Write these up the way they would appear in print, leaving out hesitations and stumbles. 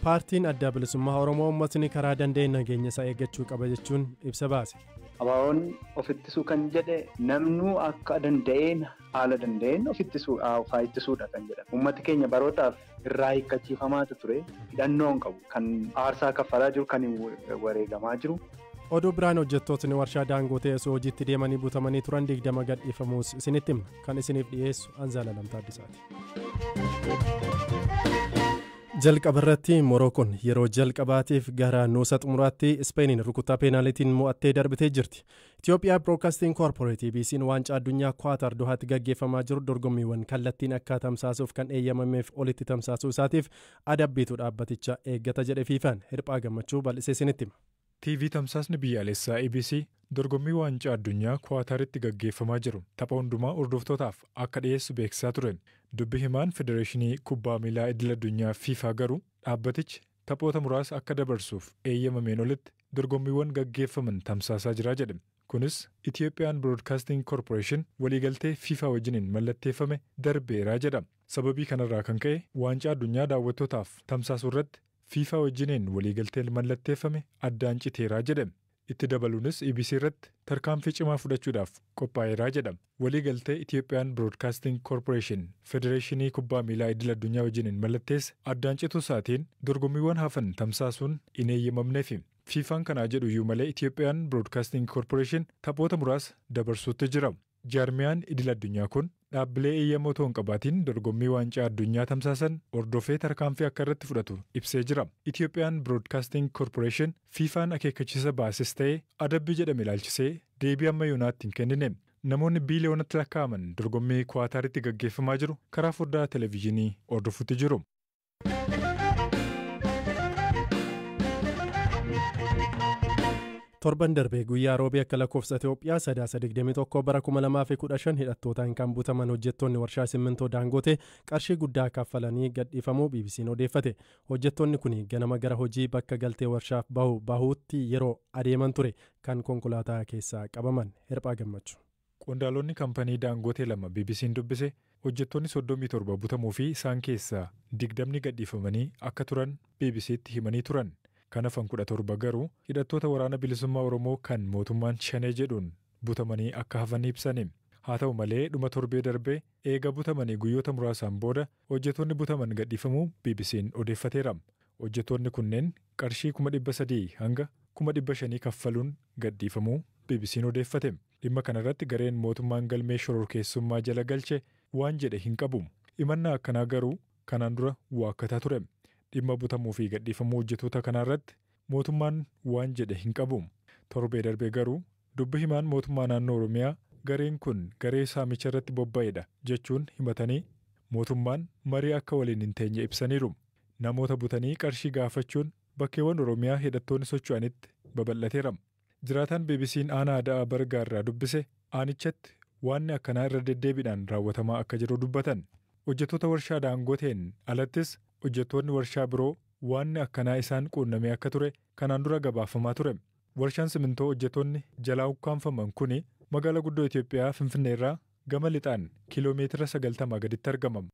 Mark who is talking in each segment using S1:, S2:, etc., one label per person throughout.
S1: Paartiin Adda Bilisummaa Oromoo uummatni karaa danda'een nageenya isaa eeggachuu qaba jechuun ibsa baase.
S2: Abaaboon ofittisuu kan jedhe namnuu akka danda'een haala danda'een ofittisuudha kan jedhan. Uummati keenya barootaaf irraa hiikkachiifamaatu ture. Hidhannoo hin qabu. Kan aarsaa kaffalaa jiru, kan wareegamaa jiru.
S1: Oduu biraan hojjettootni warshaa Daangootee osoo hojiitti deemanii butamanii turan 20 gadhiifamuus isinitti himna. Kan isiniif dhiyeessu Anzaala Lamtaa Addisaati. Jalqaba irratti Morookoon yeroo jalqabaatiif gara nuusa xumuraatti Ispeeniin rukuttaa peenaalitiin mo'attee darbitee jirti. Itoophiyaa Broadcasting Corporate EBC'n waancaa addunyaa Kwaatar Dohaatti gaggeeffamaa jiru dorgommiiwwan kallattiin akka tamsaasuuf kan eeyyamameef olitti tamsaasuu isaatiif adabbiitu dhaabbaticha eeggata jedhe FIFA'n. Hirphaa Gammachuu bal'isee isinitti hima.
S3: TV tamsaasni biyyaalessaa EBC dorgommii waancaa addunyaa Kwaataritti gaggeeffamaa jiru tapha hundumaa hordoftootaaf akka dhiyeessu beeksisaa ture. Dubbi himaan Federeeshinii Kubbaa Miilaa Idil Addunyaa FIFA garuu dhaabbatichi taphoota muraasa akka dabarsuuf eeyyamameen olitti dorgommiiwwan gaggeeffaman tamsaasaa jira jedhe. Kunis Itoophiyaan Broadcasting Corporation waliigaltee FIFA wajjiniin mallatteeffame darbeeraa jedha. Sababii kanarraa kan ka'e waancaa addunyaa daawwattootaaf tamsaasuu irratti FIFA wajjiniin waliigalteen mallatteeffame addaan citeeraa jedhe. Itti dabaluunis EBC irratti tarkaanfii cimaa fudhachuudhaaf qophaa'eeraa jedha. Waliigaltee Itoophiyaan Broadcasting Corporation Federeeshinii Kubbaa Miilaa Idil Addunyaa wajjiniin mallatteesse addaan cituu isaatiin dorgommiiwwan hafan tamsaasuun hin eeyyamamneefi. FIFA'n kanaa jedhu iyyuu malee Itoophiyaan Broadcasting Corporation taphoota muraasa dabarsuutti jira. Jaarmiyaan idil addunyaa kun dhaabbilee eeyyama otoo hin qabaatiin dorgommii waancaa addunyaa tamsaasan hordofee tarkaanfii akka irratti fudhatu ibsee jira. Itoophiyaan Broadcasting Corporation FIFA'n akeekkachiisa baases ta'ee adabbii jedhame ilaalchisee deebii amma yoonaatti hin kennine. Namoonni biiliyoonatti lakkaa'aman dorgommii Kwaataritti gaggeeffamaa jiru karaa foddaa televezyiinii hordofuutti jiru.
S1: Torban darbee guyyaa roobii akka lakkoofsa Itoophiyaa sadaasa 21 bara 2015 hidhattootaan kan butaman hojjettoonni warshaa simmintoo Daangootee qarshii guddaa kaffalanii gadhiifamuu BBC'n odeeffate. Hojjettoonni kun ganama gara hojii bakka galtee warshaaf bahuutti yeroo adeeman ture kan konkolaataa keessaa qabaman. Hirphaa Gammachuu.
S3: Qondaalonni kampanii Daangootee lama BBC'n dubbise hojjettoonni 37 butamuu fi isaan keessaa 20 gadhiifamanii akka turan BBC'tti himanii turan. Kan hafan 17 garuu hidhattoota waraana bilisummaa Oromoo kan mootummaan Shanee jedhuun butamanii akka hafan ibsani. Haa ta'u malee dhuma torbee darbee eega butamanii guyyoota muraasaan booda hojjettoonni butaman gadhiifamuu BBC'n odeeffateera. Hojjettoonni kunneen qarshii 300,000 hanga 500,000 kaffaluun gadhiifamuu BBC'n odeeffate. Dhimma kanarratti gareen mootummaan galmee shororkeessummaa jala galche waan jedhe hin qabu. Himannaa akkanaa garuu kanaan dura waakkataa ture. Dhimma butamuu fi gadhiifamuu hojjettoota kanaarratti mootummaan waan jedhe hin qabu. Torbee darbee garuu dubbi himaan mootummaa naannoo Oromiyaa gareen kun garee saamicha irratti bobba'edha jechuun himatanii mootummaan marii akka waliin hin teenye ibsaniiru. Namoota butanii qarshii gaafachuun bakkeewwan Oromiyaa hidhattoonni socho'anitti babal'ateera. Jiraataan BBC'n aanaa Ada'aa Bargaa irraa dubbise aanichatti waanni akkanaa irra deddeebiidhaan raawwatamaa akka jiru dubbatan. Hojjettoota warshaa Daangoteen alattis hojjettoonni warshaa biroo waanni akkanaa isaan quunnamee akka ture kanaan dura gabaafamaa ture. Warshaan simintoo hojjettoonni jalaa ukkaanfaman kuni magaalaa guddoo Itoophiyaa Finfinnee irraa gama lixaan kiiloomeetira 90 gaditti argama.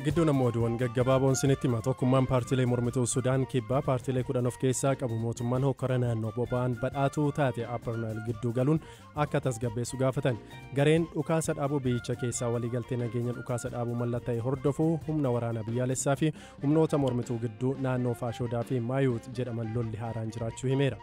S1: Gidduun ammoo oduuwwan gaggabaaboon isinitti hima. Tokkummaan paartiilee mormituu Sudaan kibbaa paartiilee 10 of keessaa qabu mootummaan hokkara naannoo boba'aan badhaatuu taate Appernaayil gidduu galuun akka tasgabbeessu gaafatan. Gareen dhukaasa dhaabuu biyyicha keessaa waliigaltee nageenya dhukaasa dhaabuu mallatta'e hordofuu humna waraanaa biyyaalessaa fi humnoota mormituu gidduu naannoo Faashoodaa fi Maayuut jedhaman lolli haaraan jiraachuu himeera.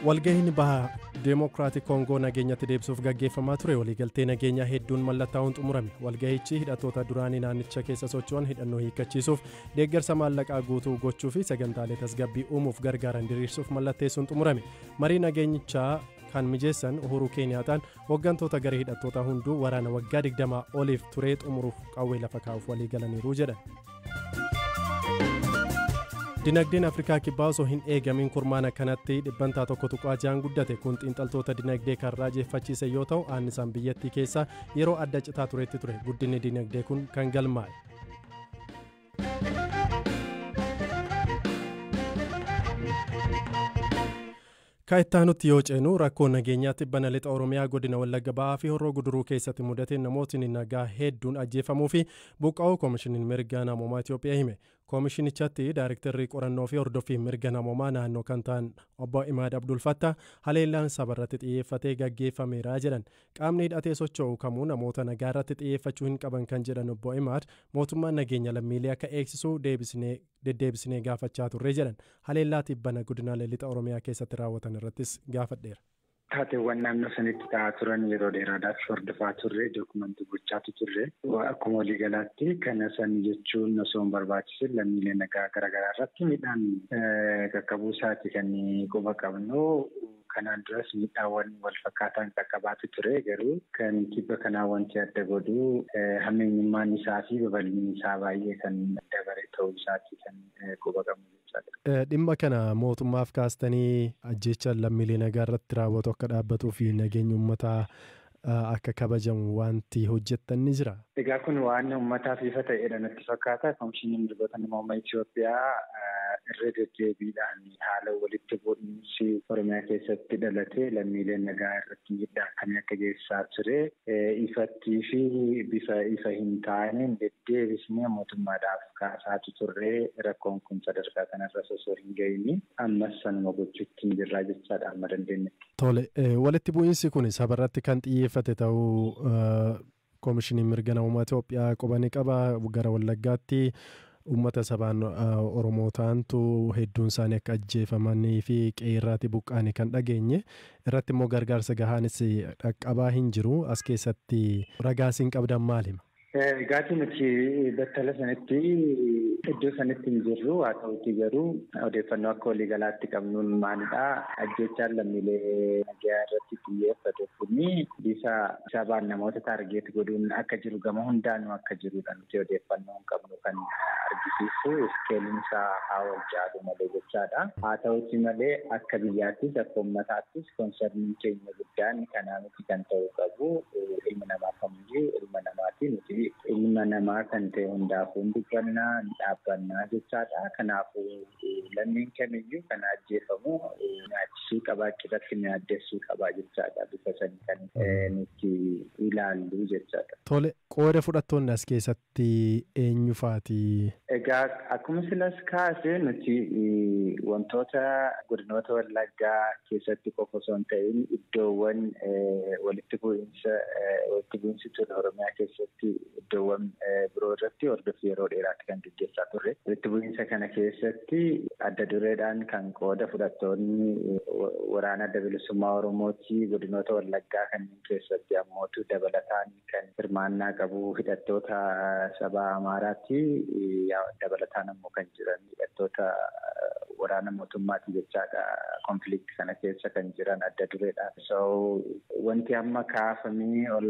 S1: Walgahiin baha Deemokiraatik Koongoo nageenyatti deebisuuf gaggeeffamaa ture waliigaltee nageenyaa hedduun mallattaa'uun xumurame. Walgahichi hidhattoota duraanii naannicha keessa socho'an hidhannoo hiikkachiisuuf deeggarsa maallaqaa guutuu gochuu fi sagantaalee tasgabbii uumuuf gargaaran diriirsuuf mallatteessuun xumurame. Marii nageenyichaa kan mijeessan Uhuru Keeniyaataan hooggantoota garee hidhattoota hunduu waraana waggaa 20 oliif turee xumuruuf qawwee lafa kaa'uuf waliigalaniiru jedhan. Dinagdeen Afrikaa kibbaa osoo hin eegamin kurmaana kanatti dhibbantaa 1.6 guddate. Kun xiinxaltoota dinagdee kan raajeffachiise yoo ta'u aannisaan biyyattii keessaa yeroo adda citaa turetti ture. Guddinni dinagdee kun kan galmaa'e. Kan itti aanutti yoo ceenu, rakkoo nageenyaa tibbana lixa Oromiyaa godina Wallagga Ba'aa fi Horroo Guduruu keessatti mudateen namootni nagaa hedduun ajjeefamuu fi buqqa'uu Koomishiniin Mirga Namoomaa Itoophiyaa hime. Koomishinichatti Daayirektarri qorannoo fi hordoffii mirga namoomaa naannoo kan ta'an Obbo Imaad Abdul Fattah haleellaan saba irratti xiyyeeffatee gaggeeffameera jedhan. Qaamni hidhatee socho'u kamuu namoota nagaa irratti xiyyeeffachuu hin qaban kan jedhan Obbo Imaad, mootummaan nageenya lammiilee akka eegsisu deddeebisnee gaafachaa turre jedhan. Haleellaa tibbana godinaalee lixa Oromiyaa keessatti raawwatan irrattis gaafadheera.
S4: Taateewwan naannoo sanitti ta'aa turan yeroo dheeraadhaaf hordofaa turre, dookumentii gochaatu turre. Akkuma waliigalaatti kana san jechuun osoo hin barbaachisin lammiilee nagaa garaagaraa irratti miidhaan qaqqabuu isaati kan quba qabnu. Kanaan duras miidhaawwan wal fakkaataan qaqqabaatu ture, garuu kan kibba kanaa wanti adda godhu hammeenyummaan isaa fi babal'inni isaa baay'ee kan dabare ta'uu isaati kan quba qabnu jechaadha.
S1: Dhimma kana mootummaaf kaastanii ajjeechaa lammiilee nagaa irratti raawwatu akka dhaabbatuu fi nageenya uummataa akka kabajamu wanti hojjettan ni jira?
S4: Egaa kun waan uummataaf ifa ta'edha natti fakkaata. Komishiniin Mirgoota Namoomaa Itoophiyaa irra deddeebiidhaan haala walitti bu'iinsi Oromiyaa keessatti dhalatee lammiileen nagaa irratti miidhaa akkamii akka geessisaa ture ifattii fi bifa ifa hin taaneen deddeebisnee mootummaadhaaf kaasaatu turre. Rakkoon kun sadarkaa kanarra osoo hin gahinii ammas sanuma gochuutti hin jirraa jechaadha amma dandeenyetti.
S1: Tole, walitti bu'iinsi kun saba irratti kan xiyyeeffate ta'uu Koomishiniin Mirga Namoomaa Itoophiyaa quba ni qaba. Gara Wallaggaatti uummata sabaan Oromoo ta'antu hedduun isaanii akka ajjeefamanii fi qe'eerraati buqqaanii kan dhageenye, irratti immoo gargaarsa gahaanis dhaqqabaa hin jiru. As keessatti ragaa isin qabdan maal hima?
S4: Egaatii nuti battala sanatti iddoo sanatti hin jirru. Haa ta'uti garuu odeeffannoo akka waliigalaatti qabnuun maalidha? Ajjechaan lammiilee nagaa irratti xiyyeeffate kuni bifa sabaan namoota target godhuun akka jiru, gama hundaanuu akka jirudha nuti odeeffannoo hin qabnu kan argisiisu. Iskeeliin isaa haa wal caalu malee jechaadha. Haa ta'uti malee akka biyyaattis akka uummataattis concerniin keenya guddaan kanaa miti. Kan ta'uu qabu ilma namaa kamiyyuu ilma namaati. Nuti ilma namaa kan ta'e hundaafuu dubbannaa dhaabbannaa jechaadha. Kanaafuu lammiin kamiyyuu kan ajjeefamu nyaachisuu qabaa, qixatti nyaaddessuu qabaa jechaadha. Bifa sanii kan nuti ilaallu jechaadha.
S1: Tole, qooda fudhattoonni as keessatti eenyu faati?
S4: Egaa akkuma silas kaasee, nuti wantoota godinoota Wallaggaa keessatti qofa osoo hin ta'in iddoowwan walitti bu'iinsi ture Oromiyaa keessatti iddoowwan biroo irratti hordoffii yeroo dheeraatti kan gaggeessaa turre. Walitti bu'iinsa kana keessatti adda dureedhaan kan qooda fudhattoonni waraana Adda Bilisummaa Oromooti. Godinoota Wallaggaa kanneen keessatti ammootu dabalataan kan hirmaannaa qabu hidhattoota saba Amaaraati. Dabalataan ammoo kan jiran hidhattoota waraana mootummaati jechaadha. Conflict kana keessa kan jiran adda dureedha. So wanti amma kaafamee ol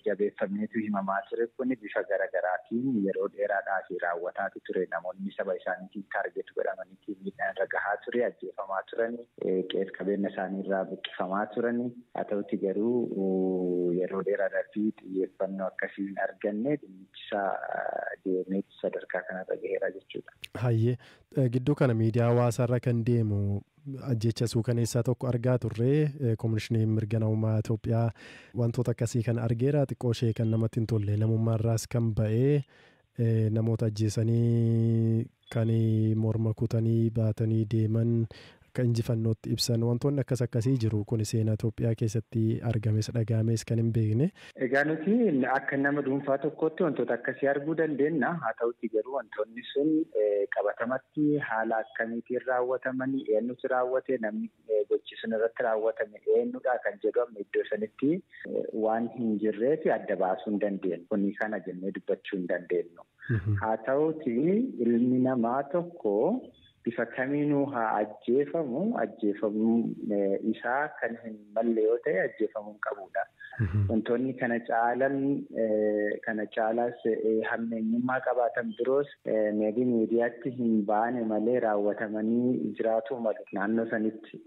S4: jabeeffameetu himamaa ture kun bifa garaagaraatiin yeroo dheeraadhaaf raawwataatu ture. Namoonni saba isaaniitiin target godhamaniitiin miidhaan irra gahaa ture, ajjeefamaa turani, qe'ee qabeenya isaanii irraa buqqifamaa turani. Haa ta'uti garuu yeroo dheeraadhaaf xiyyeeffannoo akkasii hin arganne. Dhimmichisaa deemee sadarkaa kanarra gaheera jechuudha.
S1: Hayyee, gidduu kana miidiyaa hawaasaarra kan deemu ajjecha suukaneessaa tokko argaa turre. Koomishiniin Mirga Namummaa Itoophiyaa wantoota akkasii kan argeera. Xiqqoo ishee kan namatti hin tolle, namummaarraas kan ba'ee, namoota ajjeesanii kan morma kutanii baatanii deeman akka injifannootti ibsan, wantoonni akkas akkasii jiru. Kun seenaa Itoophiyaa keessatti argames dhagahames kan hin beekne.
S4: Egaa nuti akka nama dhuunfaa tokkotti wantoota akkasii arguu dandeenya. Haa ta'uti garuu wantoonni sun qabatamatti haala akkamiitiin raawwatamanii, eenyutu raawwate, namni gochi sun irratti raawwatame eenyudha kan jedhu amma iddoo sanitti waan hin jirreef adda baasuu hin dandeenyu. Kuni kana jennee dubbachuu hin dandeenyu. Haa ta'uti ilmi namaa tokko bifa kamiinuu haa ajjeefamu, ajjeefamuu isaa kan hin malle yoo ta'e ajjeefamuu qabudha. Wantoonni kana caalan kana caalaas hammeenyummaa qabaatan biroos meebii miidiyaatti hin baane malee raawwatamanii jiraatu malu. Naannoo sanitti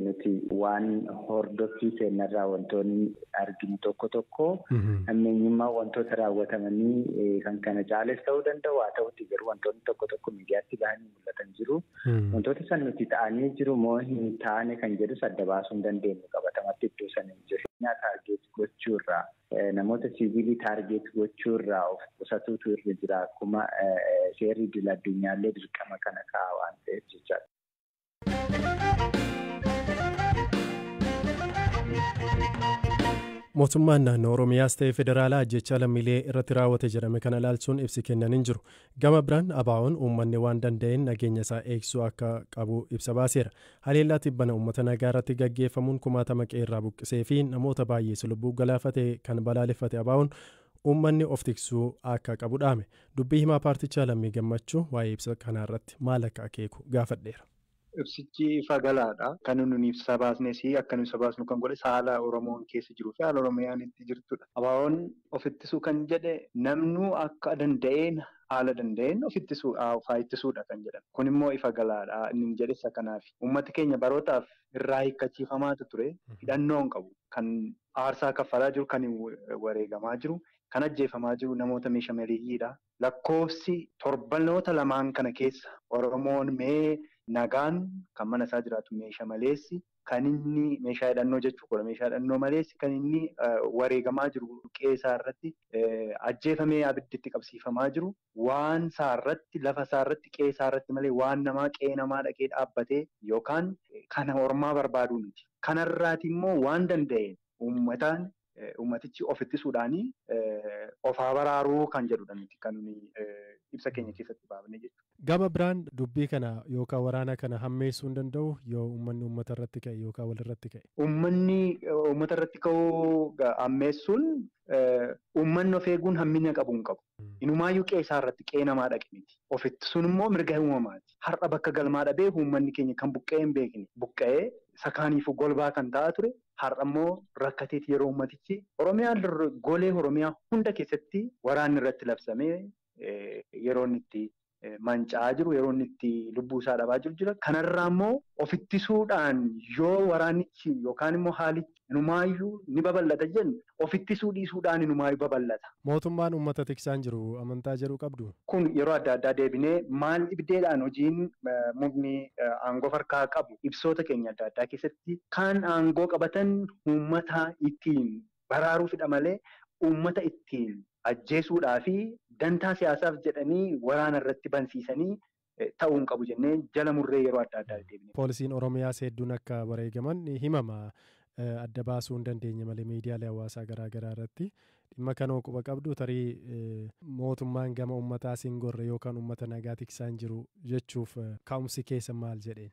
S4: nuti waan hordoffii seenarraa wantoonni arginu tokko tokko hammeenyummaa wantoota raawwatamanii kan kana caales ta'uu danda'u haa ta'utti garuu wantoonni tokko tokko miidiyaatti bahanii mul'atan jiru. Wantoota san nuti ta'anii jiru moo hin taane kan jedhus adda baasuu hin dandeenyu qabatamatti iddoo sana hin jiru. Taargeet gochuurraa namoota siivilii taargeet gochuurraa of qusatuutu irra jira akkuma seerri idil addunyaallee dirqama kana kaa'aa waan ta'eef jechaadha.
S1: Mootummaan naannoo Oromiyaas ta'e federaalaa ajjechaa lammiilee irratti raawwate jedhame kana ilaalchuun ibsi kennan hin jiru. Gama biraan ABO'n uummanni waan danda'een nageenya isaa eegsisuu akka qabu ibsa baaseera. Haleellaa tibbana uummata nagaa irratti gaggeeffamuun kumaatama qeerraa buqqisee fi namoota baay'ee lubbuu galaafate kan balaaleffate ABO'n uummanni of tiksuu akka qabu dhaame. Dubbii himaa paartichaa Lammii Gammachuu waa'ee ibsa kanaarratti maal akka akeeku gaafadheera.
S2: Ibsichi ifa galaadha. Kan nuyi ibsa baasnes akka nuyi ibsa baasnu kan godhe haala Oromoon keessa jiruu fi haala Oromiyaan itti jirtudha. ABO'n of ittisuu kan jedhe namnuu akka danda'een haala danda'een of ittisuudha kan jedhame. Kun immoo ifa galaadha. Inni jedhe isa kanaafi. Uummati keenya barootaaf irraa hiikkachiifamaatu ture. Hidhannoo hin qabu. Kan aarsaa kaffalaa jiru, kan wareegamaa jiru, kan ajjeefamaa jiru namoota meeshaa maleeyyiidha. Lakkoofsi torbanoota lamaan kana keessa Oromoon mee nagaan kan mana isaa jiraatu meeshaa maleessi kan inni meeshaa hidhannoo jechuudha. Meeshaa hidhannoo maleessi kan inni wareegamaa jiru qe'ee isaa irratti ajjeefamee abidditti qabsiifamaa jiru waan isaa irratti lafa isaa irratti qe'ee isaa irratti malee waan namaa qe'ee namaa dhaqee dhaabbatee yookaan kana ormaa barbaaduu miti. Kanarraati immoo waan danda'een uummataan uummatichi of ittisuudhaanii ofaa baraaruu kan jedhudha miti kan ibsa keenya keessatti baafne jechuudha.
S1: Gama biraan dubbii kana yookaan waraana kana hammeessuu hin danda'u yoo uummanni uummata irratti ka'e yookaan walirratti ka'e.
S2: Uummanni uummata irratti ka'uu hammeessuun uummanni of eeguun hammina qabu hin qabu. Inumaayyuu qe'ee isaa irratti qe'ee namaa dhaqe miti. Of ittisuun immoo mirga uumamaati. Har'a bakka galmaa dhabee uummanni keenya kan buqqa'ee hin beekne buqqa'ee sakaaniifuu golbaa kan ta'aa ture. Har'a immoo rakkateeti yeroo uummatichi Oromiyaa golee Oromiyaa hunda keessatti waraanni irratti labsamee yeroo inni itti manca'aa jiru, yeroo inni itti lubbuu isaa dhabaa jiru jira. Kanarraa immoo of ittisuudhaan yoo waraannichi yookaan immoo haalichi inumaayyuu ni babal'ata jennu of ittisuu dhiisuudhaan inumaayyuu babal'ata.
S1: Mootummaan uummata tiksaan jiru amantaa jedhu qabdu.
S2: Kun yeroo adda addaa deebinee maal dhibdeedhaan hojiin murni aangoo harkaa qabu ibsoota keenya adda addaa keessatti kan aangoo qabatan uummata ittiin baraaruufidha malee uummata ittiin ajjeesuudhaa fi dantaa siyaasaaf jedhanii waraana irratti bansiisanii ta'uu hin qabu jennee jala murree yeroo adda addaa deebine.
S1: Poolisiin Oromiyaas hedduun akka wareegaman himama. Adda baasuu hin dandeenye malee miidiyaalee hawaasaa garaa garaa irratti dhimma kanoo quba qabdu tarii mootummaan gama uummataa siin gorre yookaan uummata nagaa tiksaa hin jiru jechuuf ka'umsi keessa maal jedheen?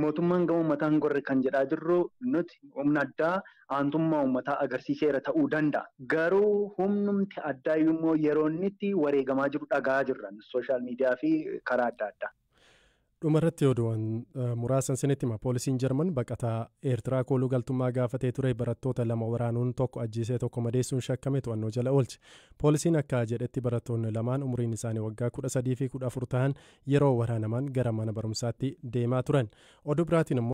S2: Mootummaan gama uummataa hin gorre kan jedhaa jirru nuti humna addaa aantummaa uummataa agarsiiseera ta'uu danda'a. Garuu humnumti addaa immoo yeroo inni itti wareegamaa jiru dhagaa jirra sooshaal miidiyaa fi karaa adda addaa.
S1: Dhumarratti oduuwwan muraasan sinitti hima. Poolisiin Jarman baqataa Eertiraa kooluu galtummaa gaafatee ture barattoota lama waraanuun tokko ajjeesee tokko madeessuun shakkame to'annoo jala oolche. Poolisiin akka jedhetti barattoonni lamaan umriin isaanii waggaa 13 fi 14 ta'an yeroo waraanaman gara mana barumsaatti deemaa turan. Oduu biraatiin immoo